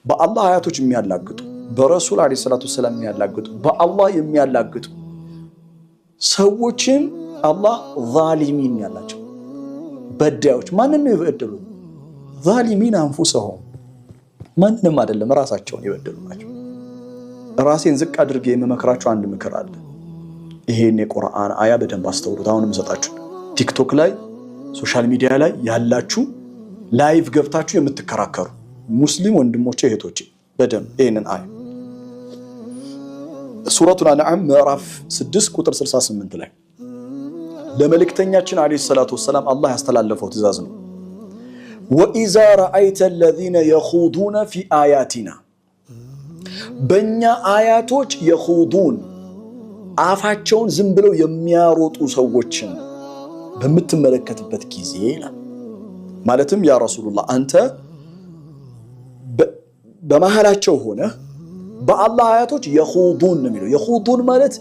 በአላህ አያቶች የሚያላግጡ፣ በረሱል ዓለይሂ ሰላቱ ወሰላም የሚያላግጡ፣ በአላህ የሚያላግጡ ሰዎችን አላህ ዛሊሚን ያላቸው በዳዮች። ማንን ነው የበደሉ? ظالمين أنفسهم፣ ማንንም አይደለም፣ ራሳቸውን የበደሉ ናቸው። ራሴን ዝቅ አድርጌ የምመክራችሁ አንድ ምክር አለ። ይሄን የቁርአን አያ በደንብ አስተውሉት። አሁን የምሰጣችሁ ቲክቶክ ላይ፣ social media ላይ ያላችሁ፣ live ገብታችሁ የምትከራከሩ ሙስሊም ወንድሞቼ እህቶቼ፣ በደንብ ይሄንን አያ ሱረቱል አንዓም ምዕራፍ 6 ቁጥር 68 ላይ ለመልእክተኛችን ዓለይሂ ሰላቱ ወሰላም አላህ ያስተላለፈው ትእዛዝ ነው። وإذا رأيت الذين يخوضون في آياتنا፣ በእኛ አያቶች يخوضون አፋቸውን ዝም ብለው የሚያሮጡ ሰዎችን በምትመለከትበት ጊዜ ይላል። ማለትም ያ ረሱሉላህ፣ አንተ በመሃላቸው ሆነህ በአላህ አያቶች يخوضون ነው የሚለው። يخوضون ማለት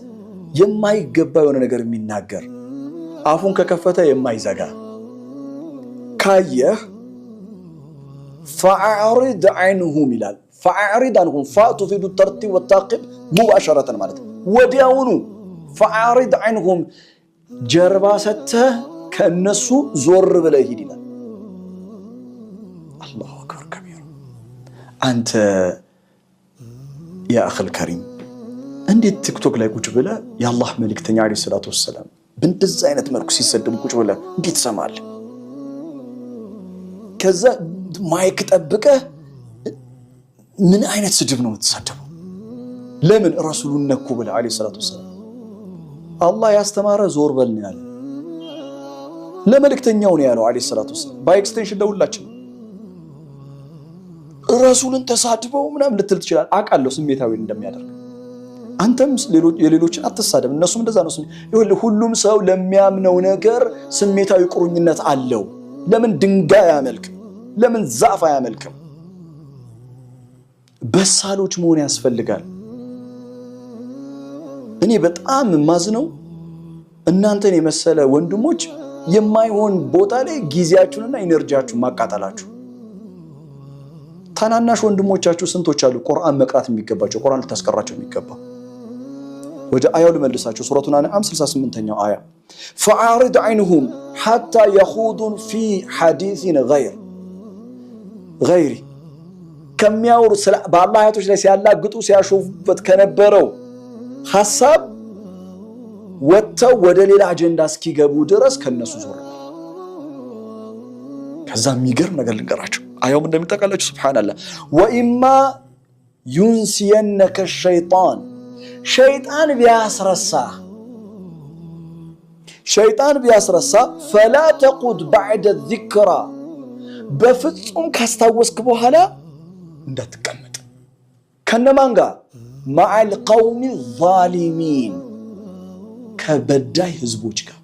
የማይገባ የሆነ ነገር የሚናገር፣ አፉን ከከፈተ የማይዘጋ ካየህ فأعرض عنهم ይላል። فأعرض عنهم، فاء تفيد الترتيب والتعقيب مباشرة ማለት ወዲያውኑ فأعرض عنهم ጀርባ ሰጥተህ ከእነሱ ዞር ብለህ ሂድ ይላል። الله أكبر كبيرا። አንተ يا أخي الكريم እንዴት ቲክቶክ ላይ ቁጭ ብለህ የአላህ መልእክተኛ ዓለይሂ ሰላቱ ወሰላም በእንደዚህ አይነት መልኩ ሲሰደቡ ቁጭ ብለህ እንዴት ትሰማለህ? ከዛ mic ጠብቀህ ምን አይነት ስድብ ነው የምትሳደበው? ለምን ረሱሉን ነኩ ብለህ ዓለይሂ ሰላቱ ወሰላም። አላህ ያስተማረ ዞር በል ነው ያለ። ለመልእክተኛው ነው ያለው ዓለይሂ ሰላቱ ወሰላም። By extension ለሁላችን። ረሱልን ተሳድበው ምናምን ልትል ትችላለህ። አውቃለሁ ስሜታዊ እንደሚያደርግ። አንተም የሌሎችን አትሳደብ፣ እነሱም እንደዛ ነው። ሁሉም ሰው ለሚያምነው ነገር ስሜታዊ ቁርኝነት አለው። ለምን ድንጋይ አያመልክም? ለምን ዛፍ አያመልክም? በሳሎች መሆን ያስፈልጋል። እኔ በጣም የማዝነው እናንተን የመሰለ ወንድሞች የማይሆን ቦታ ላይ ጊዜያችሁንና energy ያችሁን ማቃጠላችሁ። ታናናሽ ወንድሞቻችሁ ስንቶች አሉ ቁርአን መቅራት የሚገባቸው፣ ቁርአን ልታስቀራቸው የሚገባ። ወደ አያው ልመልሳችሁ። ሱረቱል አንዓም 68ኛው አያ فأعرض عنهم حتى يخوضوا في حديث غيره ከሚያወሩ፣ በአላህ አያቶች ላይ ሲያላግጡ ሲያሾፉበት ከነበረው ሐሳብ ወጥተው ወደ ሌላ አጀንዳ እስኪገቡ ድረስ ከነሱ ዞር። ከዛ የሚገርም ነገር ልንገራችሁ። አያውም እንደሚጠቃላችሁ ሱብሃነላህ፣ وإما ينسينك الشيطان፣ ሸይጣን ቢያስረሳ فلا تقعد بعد الذكرى፣ በፍጹም ካስታወስክ በኋላ እንዳትቀመጥ። ከነማን ጋር? مع القوم الظالمين፣ ከበዳይ ህዝቦች ጋር።